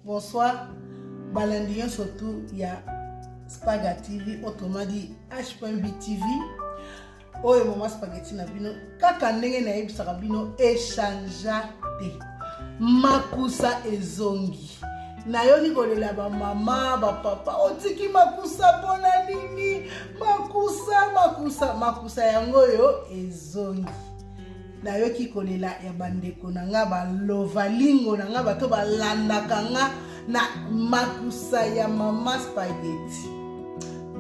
Bonsoir balandi nyonso tout ya Spaga TV, autrement dit H.B TV. Oyo mama spaghetti na bino kaka ndenge nayebisaka bino echangea te. Makusa ezongi. Nayoki kolela bamama bapapa, otiki makusa mpona nini? Makusa, makusa, makusa yango oyo ezongi. Nayoki kolela ya bandeko na nga, balovalingo na nga, bato balandaka nga na makusa ya mama spaghetti.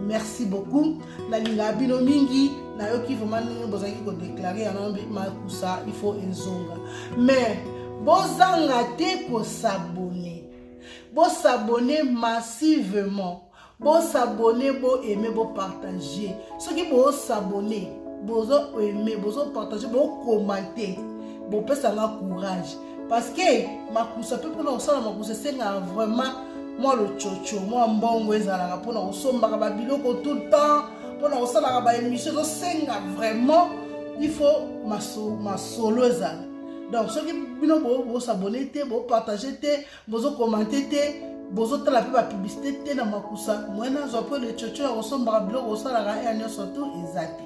Merci beaucoup, nalingaka bino mingi. Nayoki vraiment ndenge bozalaki kodeklare yango, makusa il faut ezonga. Mais bozanga te kosabone, bosabone massivement, bosabone, bo aime, bopartage. Soki bosabone, bozo aime, bozo partage, bokomante, bopesanga courage, parce que makusa mpe mpona kosala makusa esengaka vraiment mwa lococo, mwa mbongo ezalaka mpona kosombaka babiloko tout le temps, mpona kosalaka baémission ezosenga vraiment il faut masolo ezala. Donc soki bino bosabone te, bopartage te, bozokomante te, bozotala mpe bapublicité te na makusa, moyen nazwa mpo lecoco ya kosombaka biloko kosalaka ya nyonso tu eza te.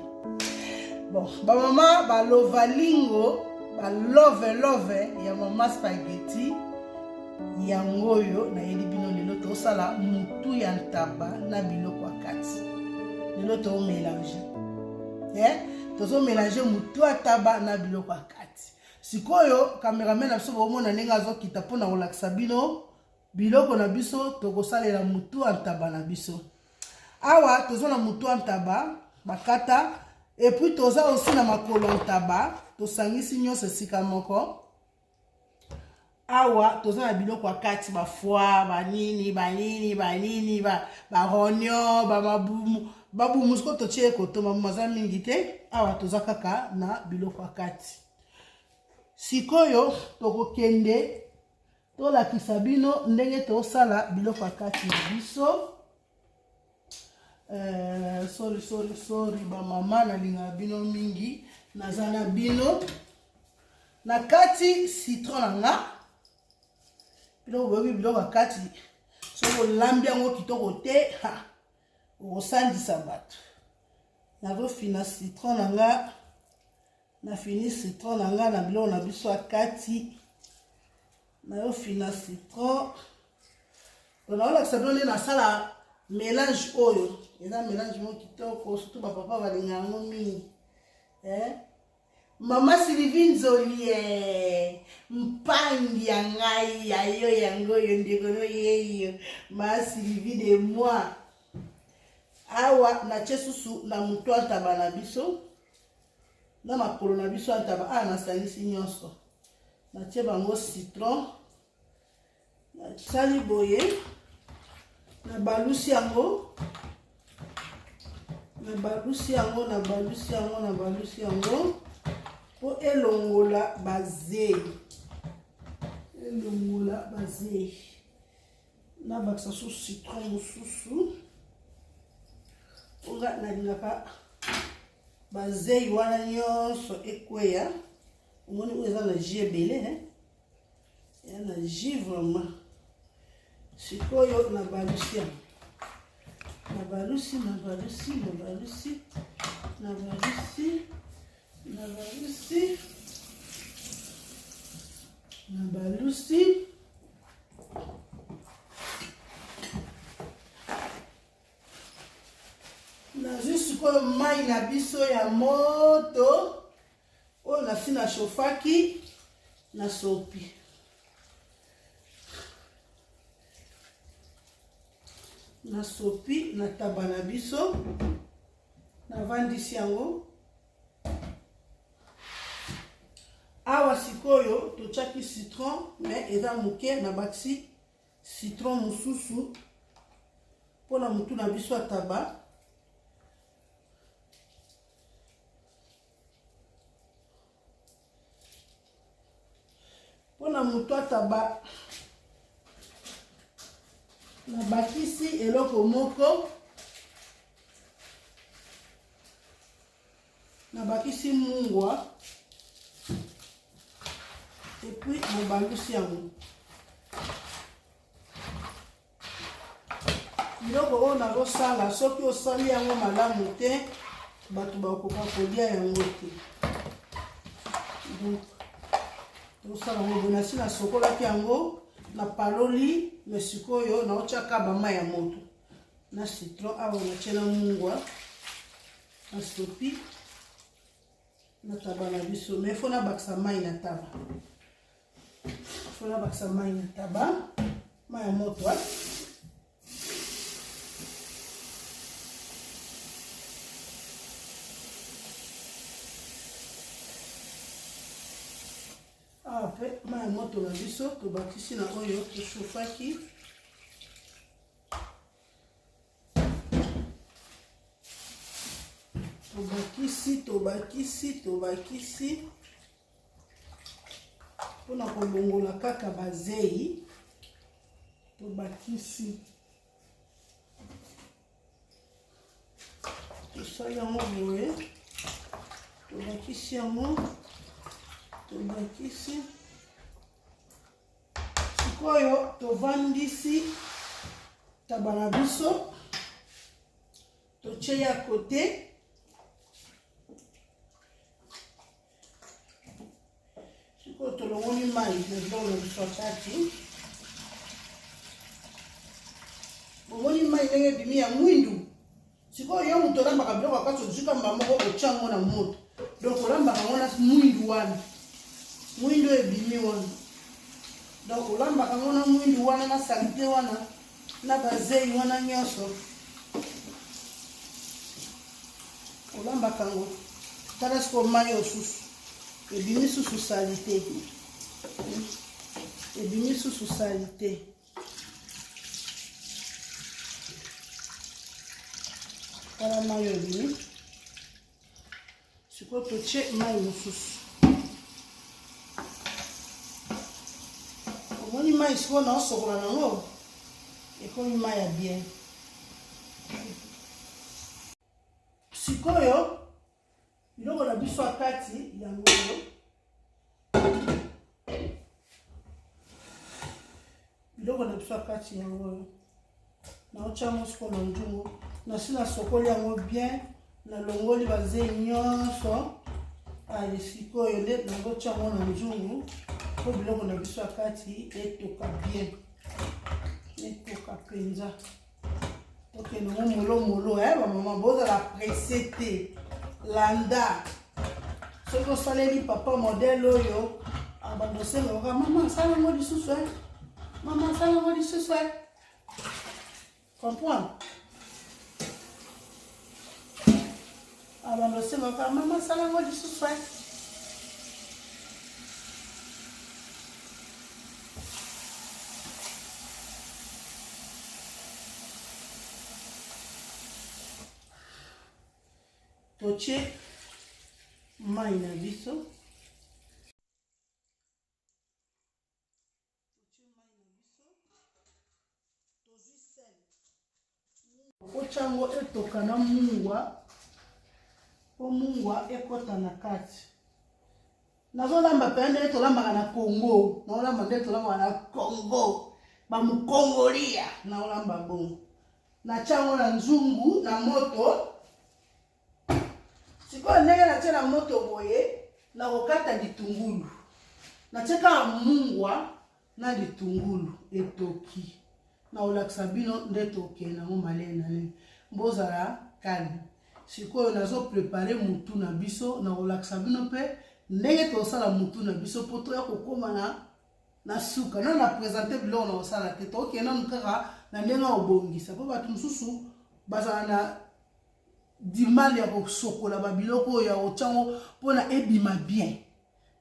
Bon, bamama balovalingo, balove love ya mama spaghetti, yango oyo nayeli bino lelo. Tosala mutu ya ntaba na biloko ya kati. Lelo tomélange, tozomélange mutu ya taba na biloko ya kati. Sikoyo cameraman na biso bomona ndenge azokita mpona kolakisa bino biloko na biso tokosalela mutu ya ntaba na biso. Awa toza na mutu ya ntaba bakata, et puis toza aussi na makolo ya ntaba, tosangisi nyonso esika moko. Awa toza na biloko ya kati, bafoie, banini banini banini, barognons, bamabumu, babumu. Sikoyo totie ekoto, mabumu aza mingi te. Awa toza kaka na biloko ya kati. Sikoyo tokokende tolakisa bino ndenge tosala biloko ya kati na biso. Sorry, sorry, sorry bamama, nalingaka bino mingi. Naza na bino na kati citron na nga. Biloko boyebi, biloko ya kati soki olambi yango kitoko te, ha, okosandisa bato. Nazofina citron na nga, nafini citron na nga na biloko na biso ya kati. Nayofina citron, naolakisa bino nde nasala mélange oyo. Eza mélange moko kitoko, surtout bapapa balinga yango mingi. Mama Sylvie Nzoli, mpangi ya ngai ya yo, yango oyo ndeko no yeyo ma Sylvie de moi. Awa natie susu na motu ya ntaba na biso na makolo na biso ya ntaba. Awa nasangisi nyonso, natie bango citron, nasali boye, nabalusi yango, nabalusi yango, nabalusi yango, nabalusi yango mpo elongola bazei, elongola bazei. Nabakisa susu citron mosusu mponga nalingaka bazei wana nyonso ekweya. Omoni oyo eza na jus ebele, eza na jus vraiment. Sikoyo nabalusi yango, nabalusi, nabalusi, nabalusi, nabalusi, nabalusi, nabalusi. Nazwi sikoyo mai na biso ya moto oyo nasi na chauffaki, na sopi. Nasopi na taba na biso, navandisi yango awa. Sikoyo totiaki citron, mais eza moke, nabakisi citron mosusu mpona motu na biso ya taba. Mpona motu ataba, nabakisi eloko moko, nabakisi mungwa, et puis nabalusi yango. Biloko oyo nazosala, soki osali yango malamu te, bato bakoka kolia yango te. Donc tosala yango boye. Nasi nasokolaki yango, napaloli, me sikoyo naotiaka bamai ya moto na citron awa, natie na mungwa, nasopi na taba na biso. Me fo nabakisa mai na taba, fo nabakisa mai na taba, mai ya moto. Awa mpe mai ya moto na biso tobakisi na oyo toshofaki. Tobakisi, tobakisi, tobakisi mpona kolongola kaka bazei. Tobakisi, tosali yango boye, tobakisi yango, tobakisi. Sikoyo tovandisi taba na biso, totie ya kote. Sikoyo tolongoli mai na biloko na biso ya kati. Bomoni mai ndenge ebimi ya mwindu. Sikoyo yo moto olambaka biloko ya kati, ozwi kamba moko, otya yango na moto, donc olambaka yango na mwindu wana, mwindu oyo ebimi wana. Donc olambaka yango na mwindu wana, na salite wana, na bazei wana nyonso, olambaka yango. Tala sikoyo mai oyo susu ebimi susu salite, ebimi susu salite. Tala mai oyo ebimi. Sikoyo totie mai mosusu. Omoni mai sikoyo naosokola nango, ekomi mai ya bien. Sikoyo biloko na biso ya kati yango oyo, biloko na biso ya kati yango oyo, naotya yango sikoyo na nzungu. Nasi nasokoli yango bien, nalongoli bazei nyonso. Ale, sikoyo nde nazotya yango na nzungu mpo biloko na biso ya kati etoka bien, etoka mpenza. Tokende ngo molomolo. Bamama, bozala presse te, landa. Soki osaleli papa modele oyo, abanda osenga kaka: "Mama, asala yango lisusu, mama, asala yango lisusu." Comprendre? Abanda osenga kaka: "Mama, asala yango lisusu." Totie mai na biso, totie mai na biso, tozwi sel, otya yango etoka na mungwa, mpo mungwa ekɔta na kati. Nazolamba mpenza ndenge tolambaka na Congo, naolamba ndenge tolambaka na Congo, bamokongolia. Naolamba bongo, natya yango na nzungu na moto. Sikoyo ndenge natie na moto boye, nakokata litungulu, natie kaka mungwa na litungulu etoki. Nakolakisa bino nde tokende yango malene na nini, bozala calme. Sikoyo nazoprepare mutu na biso, nakolakisa bino mpe ndenge tosala mutu na biso mpo toya kokóma na suka. Nano na présente biloko na kosala te, tokende nanu kaka na ndenge ya kobongisa, mpo bato mosusu bazala na dimal ya kosokola babiloko oyo ya kotyango mpona ebima bien.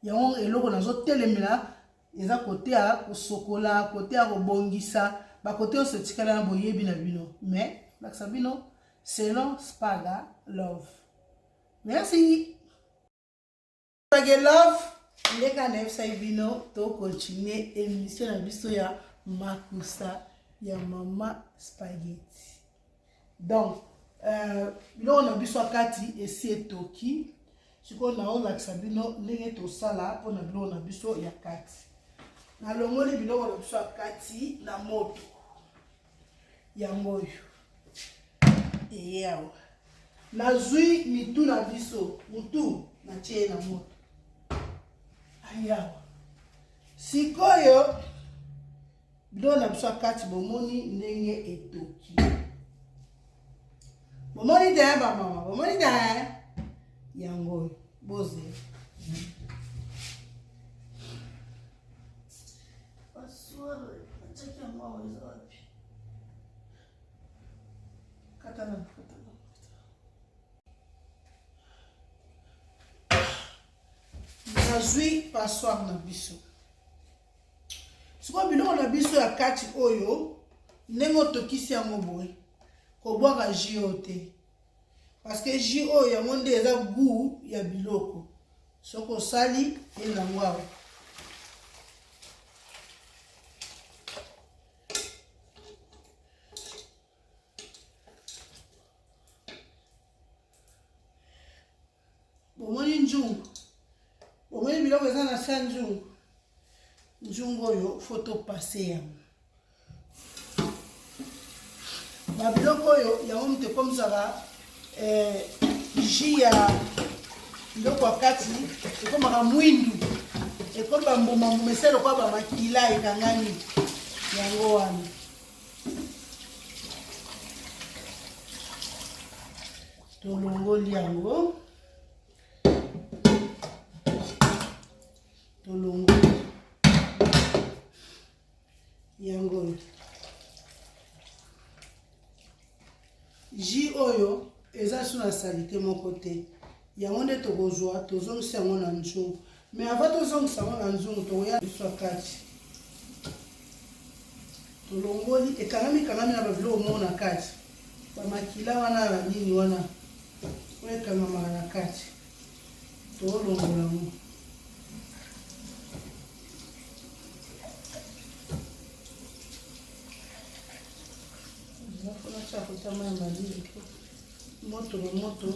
Yango eloko nazotelemela eza kote ya kosokola, kote ya kobongisa, bakote nyonso etikala na boyebi na bino, mais lakisa bino selon Spaga Love. Merci Spaga Love. Ndeka nayebisaki bino, tokontinue émission na biso ya makusa ya mama spaghetti. Donc biloko na biso ya kati esi etoki. Sikoyo naolakisa bino ndenge tosala mpona biloko na biso ya kati. Nalongoli biloko na biso ya kati na moto, yango oyo. Eye awa. Nazwi mitu na biso, mutu natie ye na moto. Ayawa. Sikoyo biloko na biso ya kati bomoni ndenge etoki. Bomoni te bamama, bomoni te yango oyo bozela. Passoire, natiaki yango awa eza wapi? Kata na kata na. Nazwi passoire na biso. Sikoyo biloko na biso ya kati oyo ndenge otokisi yango boye kobwaka jus oyo te parce que jus oyo yango nde eza gout ya biloko soki osali ye nango awa Bomoni nzungu, bomoni biloko eza na se ya nzungu. Nzungu oyo fo topase yango babiloko oyo yango moto ekomisaka eh, jus ya biloko ya kati ekomaka mwindu, ekomi bambuma mbuma ese lokola bamakila ekangani yango wana. Tolongoli yango, tolongoli yango. Jus oyo eza su na salite moko te, yango nde tokozwa tozongisi yango na nzungu. Mais avant tozongisa yango na nzungu, tokoya biso ya kati tolongoli ekangami kangami na babiloko moko na kati, bamakila wana na nini wana oyo ekangamaka na kati, tolongola yango. Natia kotama ya malili moto na moto.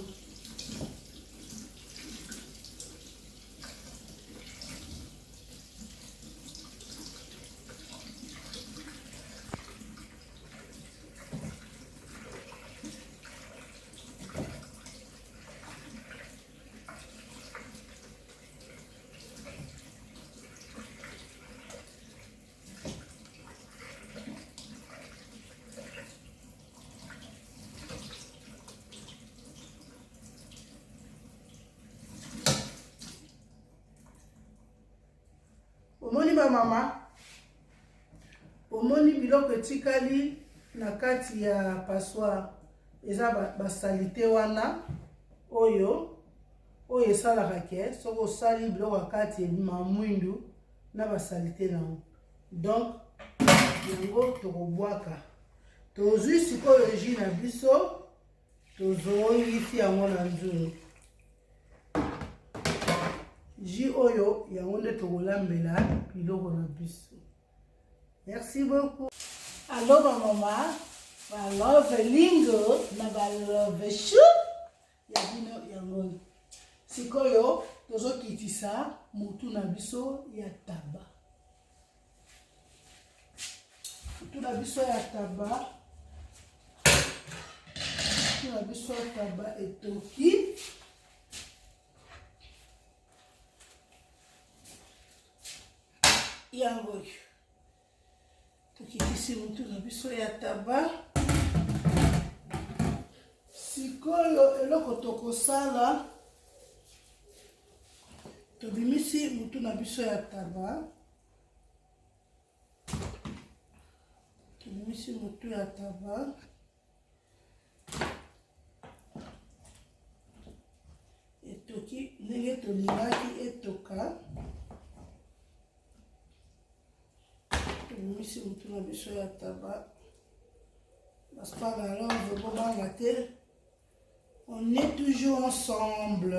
Omoni bamama, omoni biloko etikali na kati ya passoire eza basalite wana oyo oyo esalaka ke soki osali biloko ya kati ebima mwindu na basalite nango. Donc yango tokobwaka. Tozwi sikoyo jus na biso, tozongisi yango na nzungu. Jus oyo yango nde tokolambela biloko na biso. Merci beaucoup. Allo ba mama, ba love lingo na ba love chou ya bino yango. Sikoyo tozokitisa mutu na biso ya taba. Mutu na biso ya taba. Mutu na biso ya taba etoki. Yango oyo tokitisi mutu na biso ya taba. Sikoyo eloko tokosala, tobimisi mutu na biso ya taba, tobimisi mutu ya taba. Etoki ndenge tolingaki etoka. Tobimisi mutu na biso ya taba. Baspaga love, bobanga te, on est toujours ensemble,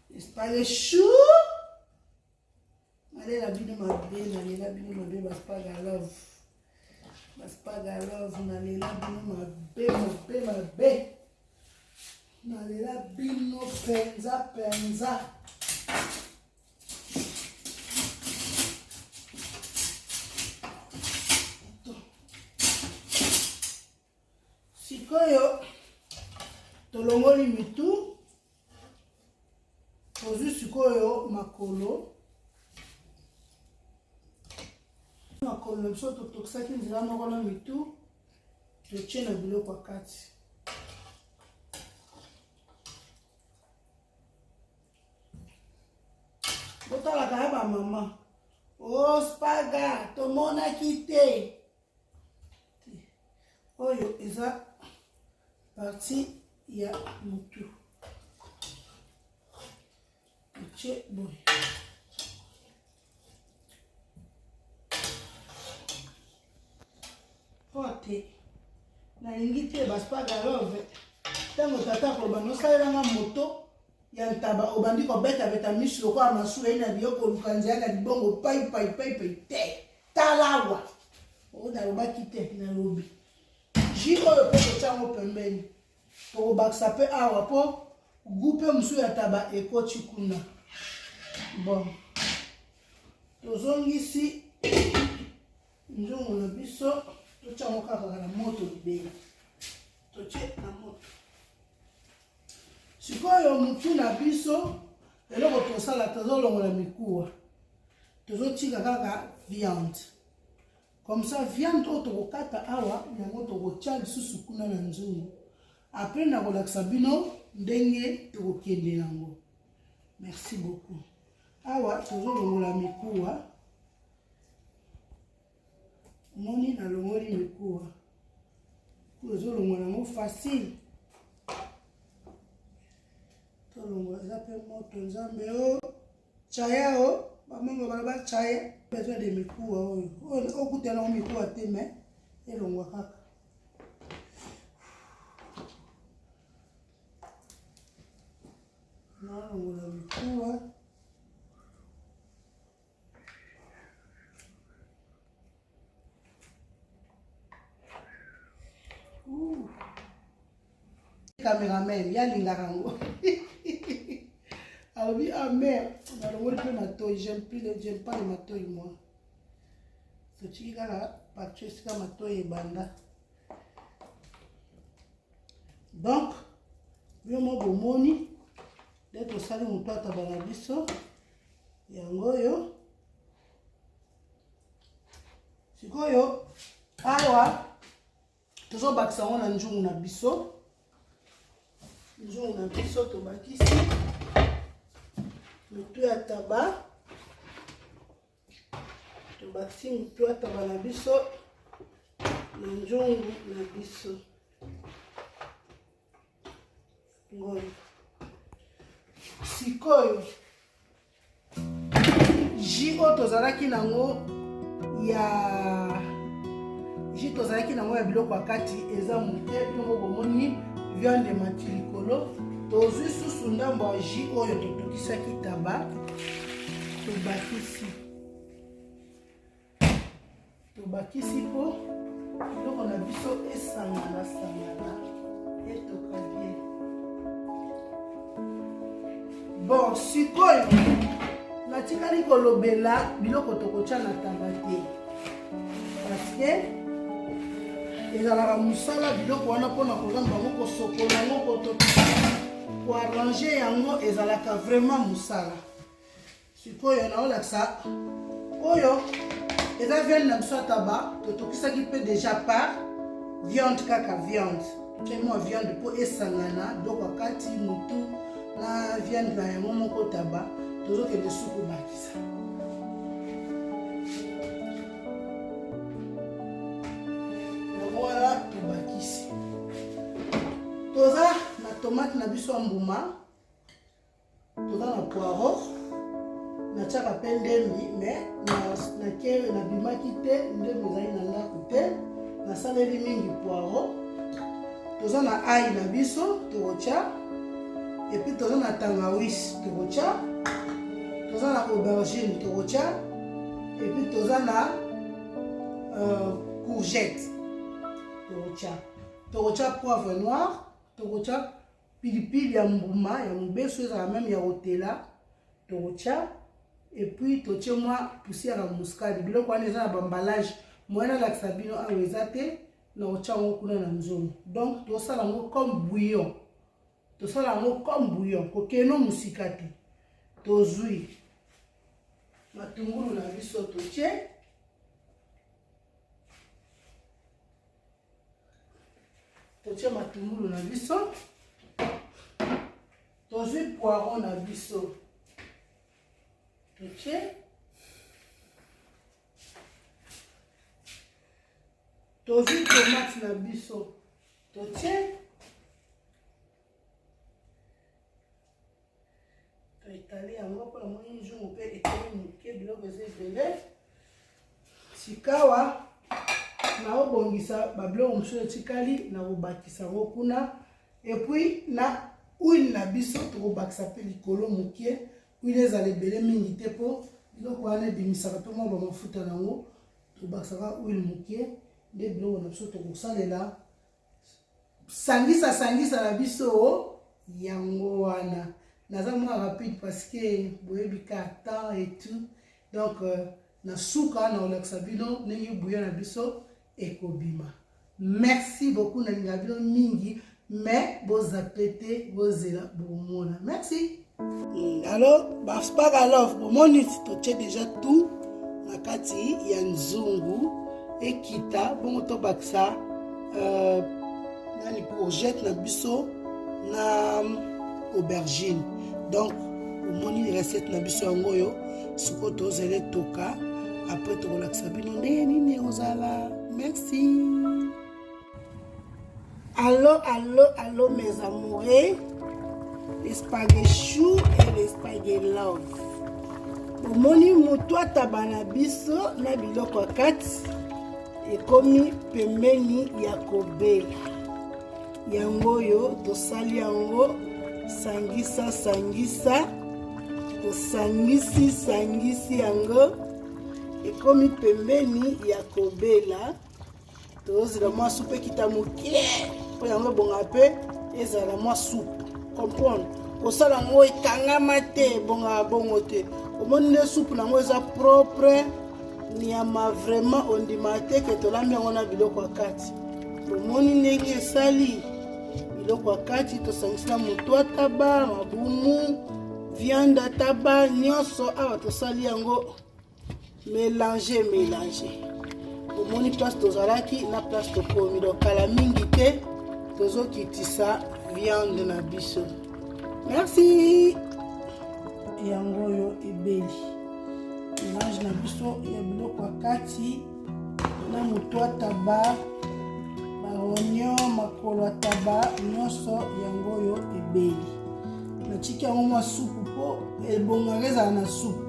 n'est-ce pas les choux? Nalela bino mabe, nalela bino mabe, baspaga love, baspaga love, nalela bino mabe mabe mabe, nalela bino penza penza. Sikoyo tolongoli mitu, tozwi sikoyo makolo. Makolo na biso totokisaki nzela moko na mitu, totie na biloko ya kati. Botalaka ya bamama o oh, spaga tomonaki te. Oyo eza partie ya mutu, totie boye. Po te nalingi te baspagalove ntango tata akoloba nosalelanga moto ya ntaba, obandi kobetabeta misu lokola masuwa ye na biyo koluka nzela na libongo pai pai pai pai te. Tala awa oyo nalobaki te, nalobi jus oyo mpe totya yango pembeni, tokobakisa mpe awa mpo gu mpe mosusu ya taba ekoti kuna. Bon, tozongisi nzungu na biso, totya yango kaka na moto libela, totie na moto. Sikoyo mutu na biso, eloko tosala, tozolongola mikuwa, tozotika kaka viande. Comme ça viande oyo tokokata awa, yango tokotya lisusu kuna na nzungu. Après nakolakisa bino ndenge tokokende yango. Merci beaucoup. Awa tozolongola mikuwa, omoni nalongoli mikuwa, ezolongola yango facile. Tolongola, eza mpe moto. Nzambe o chaya o bamongo baloba chaya, besoin de mikuwa oyo okutana yango mikuwa te, mais elongwa kaka. Nalongola mikuwa. Cameraman yalingaka yango, alobi ah mère, nalongoli mpe matoi. J'aime plus, j'aime pas le matoi moi. Totiki kaka partie esika matoi ebanda. Donc bino mo bomoni nde tosali moto ataba na biso yango oyo. Sikoyo awa tozobakisa yango na nzungu na biso. Nzungu na biso tobakisi motu ya taba, tobakisi motu ya taba na biso na nzungu na biso ngoyo. Sikoyo jus oyo tozalaki nango ya jus, tozalaki nango ya biloko ya kati, eza moke. Bino moko bomoni viande emati likolo. Tozwi susu ndambo ya jus oyo totokisaki taba, tobakisi, tobakisi mpo biloko na biso esangana sangana, etoka bien. Bon, sikoyo natikali kolobela biloko tokotya na taba te, parce que ezalaka mosala biloko wana mpona kolamba yango, kosokola yango, kotokisa, koarrange yango, ezalaka vraiment mosala. Sikoyo naolakisa oyo eza viande na biso ya taba, totokisaki mpe déjà par viande, kaka viande. Totie mwa viande mpo esangana biloko ya kati, mutu na viande na yango moko taba. Tozokende su kobakisa yango wana, tobakisi. Toza na tomate na biso ya mbuma, toza na poireau, natiaka mpe ndembi, mais nake nabimaki te, ndembi ezali na ndako te, nasaleli mingi poireau. Toza na ail na biso tokotya, et puis toza na tangawisi tokotya, toza na aubergine tokotya, et puis toza na courgette tokotya, tokotya poivre noir, tokotya pilipili ya mbuma ya mobesu, ezala même ya kotela, tokotya. Et puis totie mwa poussière ya muscade. Biloko wana eza na baemballage, moyen nalakisa bino awa eza te. Na kotya yango kuna na nzungu. Donc tosala yango comme bouillon, tosala yango comme bouillon, kokeno mosika te. Tozwi matungulu na biso, totie totie matungulu na biso, tozwi poiron na biso, totie, tozwi tomate na biso, totie, toetale yango mpo namoni nzungu mpe ekomi moke, biloko eza ebele. Sikawa naobongisa babiloko mosusu etikali, nakobakisa yango kuna. Et puis na huile na biso tokobakisa mpe likolo moke. Huile ezala ebele mingi te, mpo biloko wana ebimisaka mpe mwa bamafuta nango. Tobakisaka huile moke nde biloko na biso tokosalela. Sangisa sangisa na biso yango wana. Naza mwa rapide parce que boyebi ka temps et tout. Donc na suka na kolakisa bino ndenge bouillon na biso ekobima. Merci beaucoup, nalinga bino mingi, mais bozape te, bozela bomona. Merci. Alors baspaga love, bomoni totie déjà tout na kati ya nzungu, ekita bongo tobakisa nani, courgette na biso na aubergine. Donc omoni recette na biso yango oyo. Sikoyo tozela etoka, après tokolakisa bino ndenge nini ekozala. Merci. Allo, allo, allo mes amoureux, les spaghetti chou et les spaghetti love. Omoni moto ataba na biso na biloko ya kati ekomi pembeni ya kobela. Yango oyo tosali yango sangisa sangisa, tosangisi sangisi yango ekomi pembeni ya kobela. Tozela mwa supu ekita moke mpo yango ebonga mpe ezala mwa supu. Comprendre, kosala yango ekangama te, ebongaka bongo te. Omoni nde supu nango eza propre, nyama vraiment ondima te ke tolambi yango na biloko ya kati. Omoni ndenge esali biloko ya kati, tosangisi na motu ataba, mabumu, viande ataba, nyonso awa tosali yango mélange mélange. Omoni place tozalaki na place tokomi. Donc kala mingi te tozokitisa viande na biso. Merci. Yango oyo ebeli mélange na biso ya biloko ya kati na motu ataba, baronio, makolo ya taba, nyonso yango oyo ebeli. Natiki yango mwa supu mpo ebongaka ezala na supu.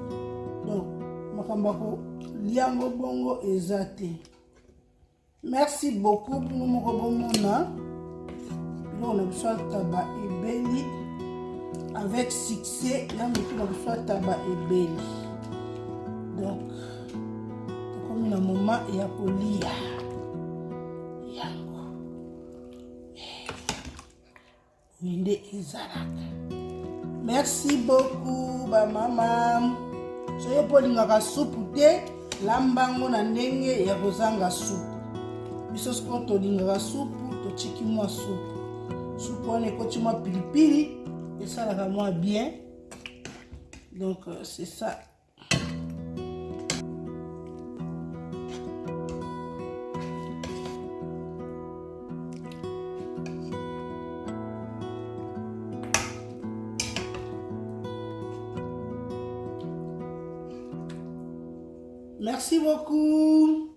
Donc makambo ya kolia yango bongo eza te. Merci beaucoup. Bino moko bomona biloko na biso ya taba ebeli avec succès, na motu na biso ya taba ebeli. Donc tokomi na moment ya kolia yango nde ezalaka. Merci beaucoup bamama. Soki mpo olingaka supu te, lambango na ndenge ya kozanga supu. Biso sikoyo tolingaka supu, totiki mwa supu. Supu wana ekoti mwa pilipili, esalaka mwa bien. Donc c'est ça. Merci beaucoup.